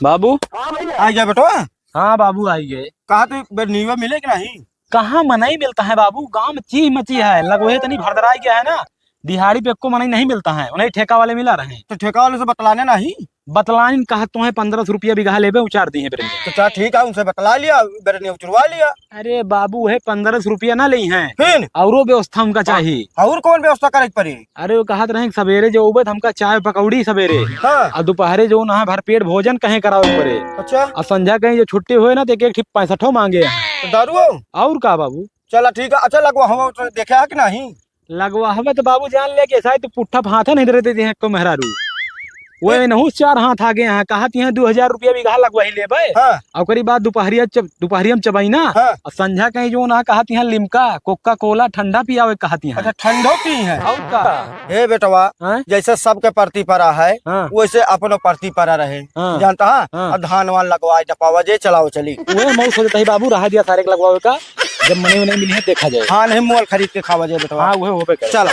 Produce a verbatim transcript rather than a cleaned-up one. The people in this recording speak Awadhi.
बाबू। हाँ भैया। आ गया बेटवा। हाँ बाबू, आई गए। कहा तू बे-, नीवा मिले कि नहीं? कहाँ मनई मिलता है बाबू, गाँव में चीह मची है, लगवहे तनी भरदराई गया है ना, दिहाड़ी पे एको मनई नहीं मिलता है, उन्हें ठेका वाले मिला रहे हैं। तो ठेका वाले से बतलाने नहीं? बतलाइन कहा तुम्हें पन्द्रह सौ रुपया बीघा लेबे, उचार दी है बेरनिया। तो चल ठीक है, उनसे बतला लिया, बेरनिया उचरवा लिया। अरे बाबू, है पन्द्रह सौ रुपया ना लेइ हैं, फिर? औरो व्यवस्था उनका हाँ, चाहिए। और कौन व्यवस्था करे के पड़ी? अरे वो कहत रहे कि सवेरे जो उबे त हमका चाय पकौड़ी सवेरे, हाँ। और दोपहरे जो ना भरपेट भोजन कहीं करावे पड़े। अच्छा। और संझा कहीं जो छुट्टी होए ना तो एक एक ठिप पैंसठो मांगे हैं। तो दारू हो? और का बाबू? चला ठीक है। अच्छा लगवा हम तो देखे है कि नहीं? लगवा हमें तो बाबू जान ले कि ऐसा है तो पुट्ठा हाथे नहीं देते हैं को मेहरारू। वो हाँ। इनहू से चार हाथ आगे हैं, कहत हैं दो हजार रुपया बीघा लगवा ही लेबे। हाँ। और ओकरी बाद दोपहरिया चब-, दोपहरिया में चबाई ना, हाँ। और संझा कहीं जो ना कहत हैं लिमका, कोका कोला ठंडा पियावे कहत हैं। अच्छा, ठंडो पी हैं? और का? हे बेटवा, हाँ? जैसे सबके परती परा है, हाँ। वैसे अपनो परती परा रहे। हाँ। जानता है? हाँ। और धान वान लगवाए डपावा जे चलाओ चली। वही मऊ सोचता है बाबू, रहा दिया सारे के लगवावे का, जब मने उन्हें मिली है देखा जाए। हाँ, नहीं मोल खरीद के खावा जाए बेटवा। हाँ, वही होबे करे। चला।